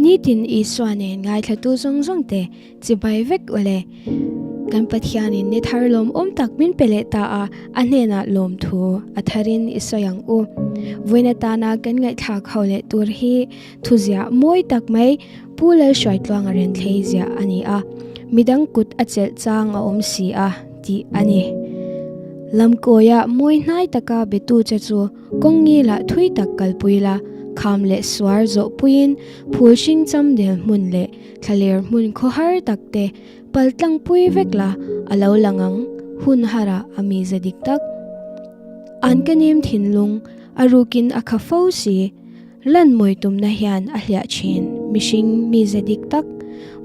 Nitin Isua nen ngaithlatu zawng zawng te chibai vek ule. Kan Pathianin ni thar lawmawm tak min pe leh ta a, a hnenah lawmthu a tharin i sawi ang u. Vawiin atana kan ngaihthlak ho leh tur hi thuziah mawi tak mai Pu Lalhruaitluanga Renthlei ziah a ni a, midang kut a chelh chang a awm si a tih a ni. Lamkawiah mawi hnai taka betu che chu Kawng ngilah thui tak kalpui la, kham leh suar zawh puiin phul hring cham del hmun leh thlaler hmun khawhar tak te pal tlang pui vek la, a lo lang ang, hun harah a mize dik tak. An ka nem thinlung, a rukin a kha fo si, lan mawi tumna hian a hliah thin, mihring mize dik tak,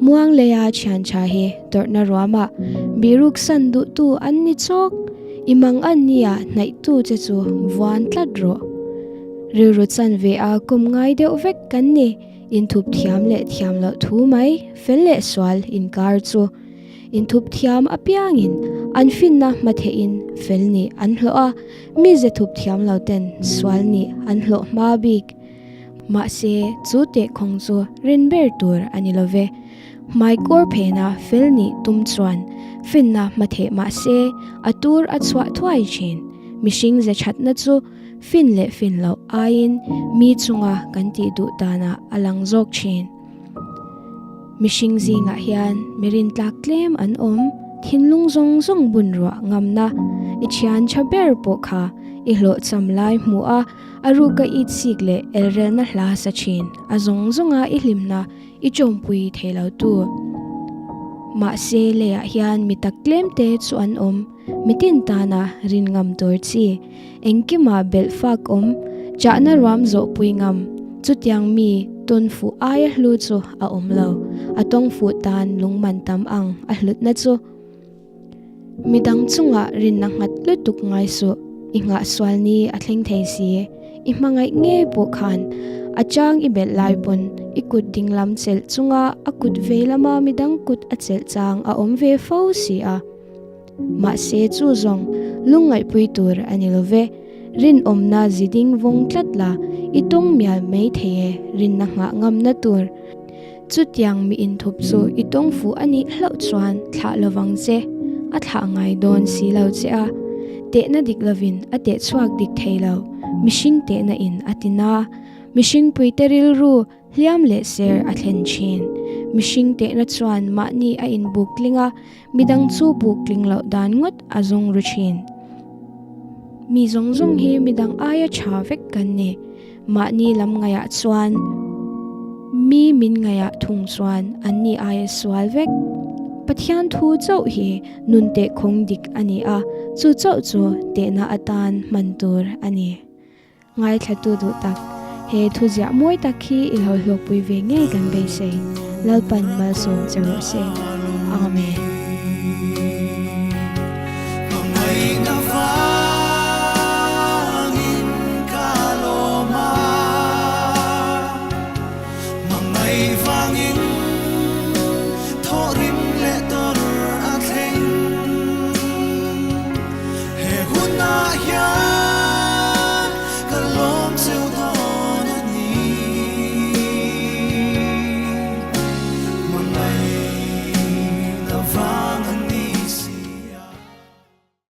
muang leia thian tha hi tawrhna ruamah biruk san duhtu an ni chawk, i mang an nia hnaihtu che chu vuan tlat rawh. Rilru chan ve a kum ngai deuh vek kan ni, inthup thiam leh thiam loh thu mai, fel leh sual inkar chu. Inthup thiam apiangin an finna hma theihin fel nih an hlawh a, mize thup thiam lo ten sual nih an hlawh hma bik. Mahse, chu tehkhawng chu rin ber tur a ni lo ve. Hmaikawr phena fel nih tum chuan finna hma theh mah se, a tur a chhuah thuai thin. Mihring ze thatna chu fin leh fin loh aiin mi chunga kan tih duh danah a lang zawk thin. Mihring zingah hian mi rintlak tlem an awm, thinlung zawng zawng bun ruah ngamna, i thian tha ber pawh kha i hlawhcham lai hmuh a, a ruka it sik leh elrelna hla sa thin, a zawng zawnga i hlimna i tawmpui thei lo tu. Mahse leiah hian mi tak tlem te chu an awm, mitin tana rin ngam tur chi, engkima belh fak awm, chahna ruam zawhpui ngam, chutiang mi tawn fuh aia hlu chu a awm lo, a tawng fuh tan lungman tam ang a hlutna chu. Midang chungah rinna nghat lutuk ngai suh, i nghahsual ni a thleng thei si. I hmangaih ngei pawh khan a chang i belh lai pawn i kut dinglam chelh chunga a kut vei lama midang kut a chelh chang a awm ve fo si a. Mahse chu zawng lungngaihpui tur a ni lo ve. Rinawmna ziding vawng tlat la i tawng mial mai thei e rinna nghah ngamna tur. Chutiang mi inthup chu i tawng fuh a nih hlauh chuan thlah lovang che, a thlah ngai dawn si lo che a. Tehna dik lovin a teh chhuak dik thei lo, mihring tehna in a ti na. Mihring puite rilru hliam leh ser a thlen thin. Mihring tehna chuan mahni a inbuk tling a, midang chu buk tling loh dan ngawt a zawng ru thin. Mi zawng zawng hi midang aia tha vek kan ni. Mahni lam ngaihah chuan mi min ngaihah thung chuan an ni aia sual vek. Pathian thu chauh hi nun teh khawng dik a ni a, chu chauh chu tehna atan hman tur a ni. Ngaithlatu duh tak, he thuziah mawi tak hi i lo hlawkpui ve ngei kan beisei. Lalpan malsawm che rawh se. Amen.